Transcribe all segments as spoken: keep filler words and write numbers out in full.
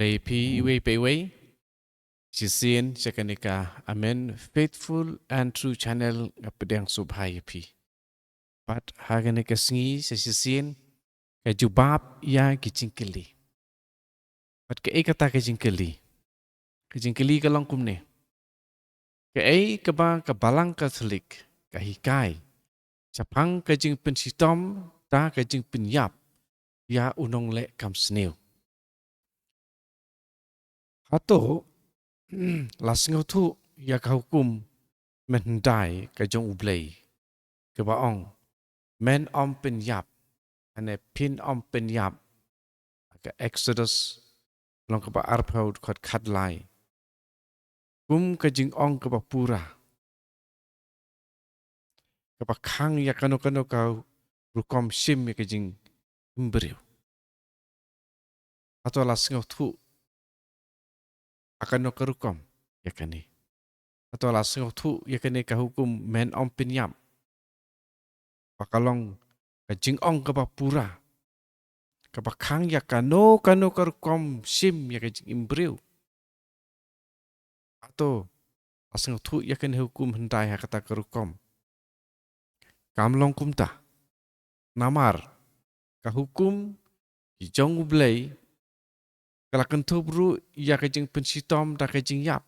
Khublei phi iwei pa iwei. Shisien sha kane ka Amen Faithful and True Channel, nga pdiang sngewbha ïa phi. Bad ha kane ka sngi shisien, ka jubab ïa ki jingkylli. Bad kaei kata ka jingkylli? Ka jingkylli ka long kumne: kaei kaba ka Balang Katholik ka hikai shaphang ka jingpynshitom da ka jingpynïap ïa u nongleh kam sniew? Hato la sngewthuh ïa ka hukum mynhyndai ka jong U Blei kaba ong, men ym pynïap, lane phin ym pynïap, ha ka Exodus lynnong kaba arphew, dkhot khatlai, kum ka jingong kaba pura, kaba khang ïa kano kano ka rukom shim ïa ka jingim briew? Hato la sngewthuh ha kano ka rukom ïa kane? Hato la sngewthuh ïa kane ka hukum men ym pynïap, ba ka long ka jingong kaba pura, kaba khang ïa kano kano ka rukom shim ïa ka jingim briew? Hato la sngewthuh ïa kane hukum hyndai ha kata ka rukom? Kam long kumta. Namar ka hukum ki jong U Blei ka la kynthup ruh ïa ka jingpynshitom da ka jingïap.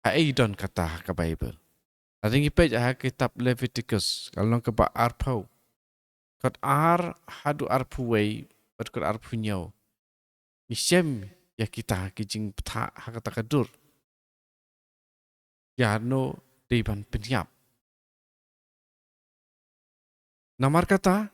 Haei don kata ha ka Baibl? Lada ngi peit ha ka kitab Leviticus, ka lynnong kaba arphew, dkhot ar haduh arphew wei, bad dkhot arphew hynñiew, ngi shem ïa kita ki jingbthah ha kata ka dur. Ïano dei ban pynïap? Namar kata,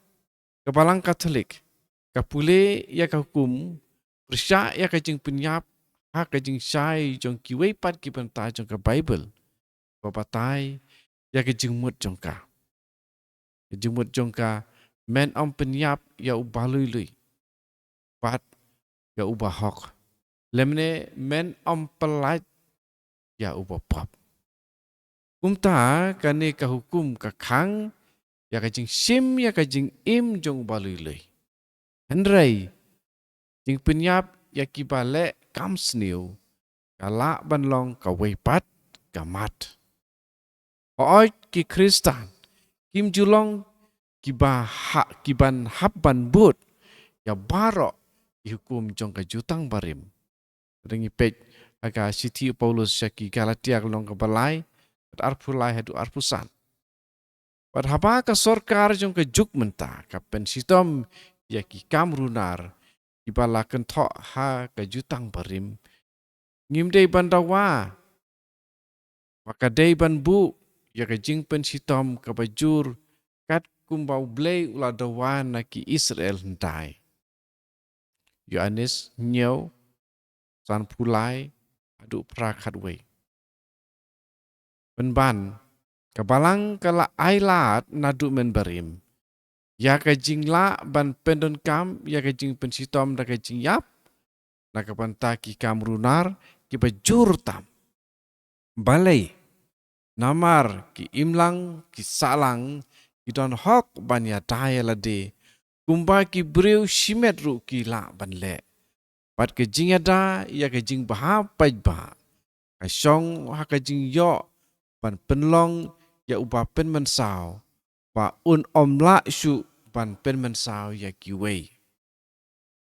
ka Balang Katholik ka pule ïa ka hukum pyrshah ïa ka jingpynïap ha ka jingshai jong kiwei pat ki bynta jong ka Baibl, ba batai ïa ka jingmut jong ka. Ka jingmut jong ka, men ym pynïap ïa u baluilui, bad ïa u bahok, lymne men ym pyllait ïa u bapop. Kumta kane ka hukum ka khang ïa ka jingshim ïa ka jingim jong u baluilui. Hynrei jingpynïap ïa kiba leh kam sniew ka lah ban long kawei pat ka mat. Hooid, ki Khristan kim ju long kiba ha, kiban hap ban bud ïa baroh ki hukum jong ka Jutang Barim. Lada ngi peit ha ka shithi u Paulus sha ki Galatia, ka lynnong kaba lai, dkhot arphew lai haduh arphew san. Bad haba ka sorkar jong ka juk mynta ka pynshitom ïa ki kam runar kiba la kynthoh ha ka Jutang Barim, ngim dei ban dawa ba ka dei ban buh ïa ka jingpynshitom kaba jur, kat kumba U Blei u la dawa na ki Israel hyndai. Ïoannis hynñiew, sanphew lai haduh phra khatwei. Pynban, ka Balang ka la ailad naduh mynbarim ïa ka jinglah ban pyndonkam ïa ka jingpynshitom da ka jingïap na ka bynta ki kam runar kiba jur tam. Balei? Namar ki imlang ki sahlang ki don hok ban ïada ïa lade, kumba ki briew shimet ruh ki lah ban leh. Bad ka jingïada ïa ka jingbha paidbah ka shong ha ka jingïoh ban pynlong ïa uba pynmynsaw, ba un ym lah shuh ban pynmynsaw ïa kiwei.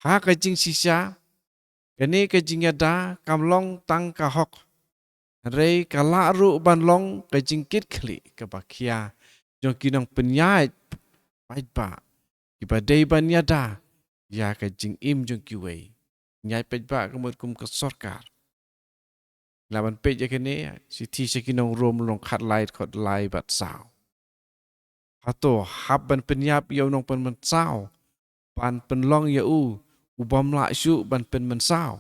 Ha ka jingshisha, kane ka jingïada kam long tang ka hok, hynrei ka lah ruh ban long ka jingkitkhlieh kaba khia jong ki nongpynïaid paidbah kiba dei ban ïada ïa ka jingim jong kiwei. Pynïaid paidbah ka mut kum ka sorkar. Lah ban peit ïa kane, shithi sha ki nong Rom, lynnong khatlai, dkhot lai bad saw. Hato hap ban pynïap ïa u nongpynmynsaw ban pynlong ïa u u bym lah shuh ban pynmynsaw?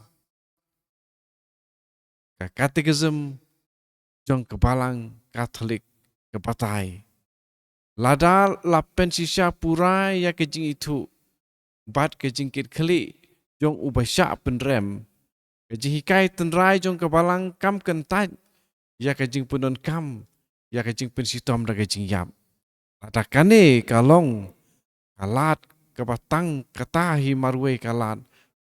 Ka Catechism jong ka Balang Katholik ka batai, lada la pynshisha pura ïa ka jingithuh bad ka jingkitkhlieh jong uba shah pynrem, ka jinghikai tynrai jong ka Balang kam kyntait ïa ka jingpyndonkam ïa ka jingpynshitom da ka jingïap. Lada kane ka long ka lad kaba tang kata hi marwei ka lad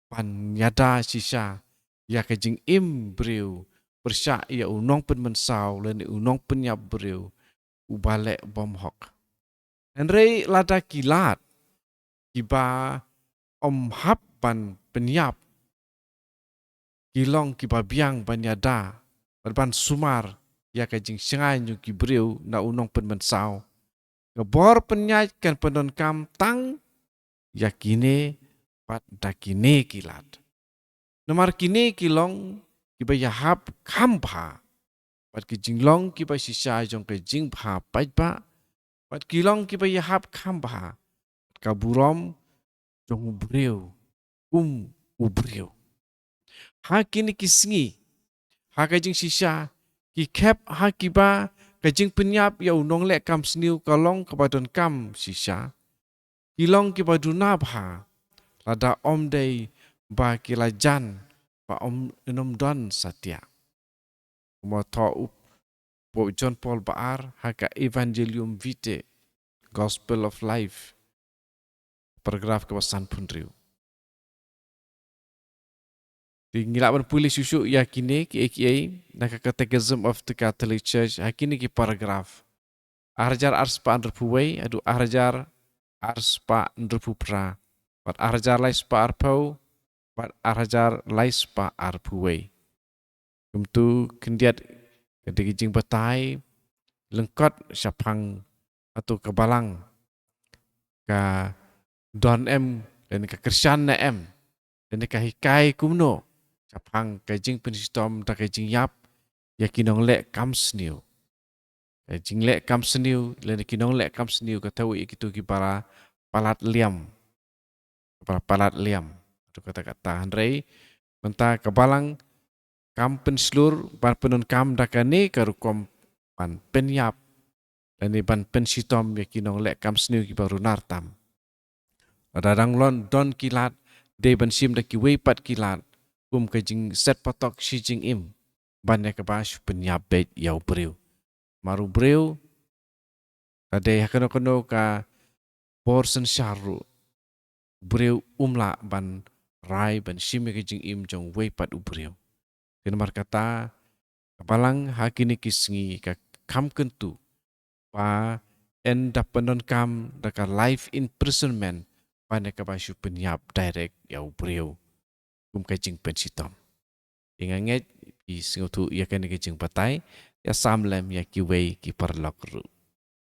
ban ïada shisha ïa ka jingim briew pyrshah ïa u nongpynmynsaw lane u nongpynïap briew uba leh bymhok. Hynrei lada ki lad kiba ym hap ban pynïap ki long kiba biang ban ïada bad ban sumar ïa ka jingshngaiñ jong ki briew na u nongpynmynsaw, ka bor pynïaid kan pyndonkam tang ïa kine bad da kine ki lad. Namar kine ki long kiba ïahap kham bha bad ki jinglong kiba shisha jong ka jingbha paidbah bad ki long kiba ïahap kham bha bad ka burom jong u briew kum u briew. Ha kine ki sngi, ha ka jingshisha, ki khep ha kiba ka jingpynïap ïa u nongleh kam sniew ka long kaba donkam shisha. Ki long kiba duna bha lada ym dei ba ki la jan ba ym, ym don satia. Kumba thoh u Pope John Paul ba ar ha ka Evangelium Vitae, Gospel of Life, paragraph kaba sanphew hynriew. Te ngi lah ban pule shuh shuh ïa kine kiei kiei na ka Catechism of the Catholic Church ha kine ki paragraph: ar hajar ar spah hynriewphew wei haduh ar hajar ar spah hynriewphew phra, bad ar hajar lai spah arphew, bad ar hajar lai spah arphew wei. Kumta khyndiat ka dei ka jingbatai lyngkot shaphang hato ka Balang ka don em, lane ka kyrshan ne em, lane ka hikai kumno shaphang ka jingpynshitom da ka jingïap ïa ki nongleh kam sniew. Ka jingleh kam sniew lane ki nongleh kam sniew ka thew ïa kito kiba la palat liam, ba la palat liam. Hato kata kata, hynrei mynta ka Balang kam pynshlur ban pyndonkam da kane ka rukom ban pynïap lane ban pynshitom ïa ki nongleh kam sniew kiba runar tam. Lada dang long don ki lad, dei ban shim da kiwei pat ki lad kum ka jingset patok shi jingim ban ïa kaba shu pynïap beit ïa u briew. Namar u briew, lada dei ha kano kano ka bor synshar ruh, u briew um lah ban rai ban shim ïa ka jingim jong uwei pat u briew. Te namar kata ka Balang ha kine ki sngi ka kham kyntu ba yn da pyndonkam da ka life imprisonment ban ïa kaba shu pynïap direct ïa u briew kum ka jingpynshitom. Te nga ngeit phi sngewthuh ïa kane ka jingbatai, ïa sam lem ïa kiwei ki paralok ruh.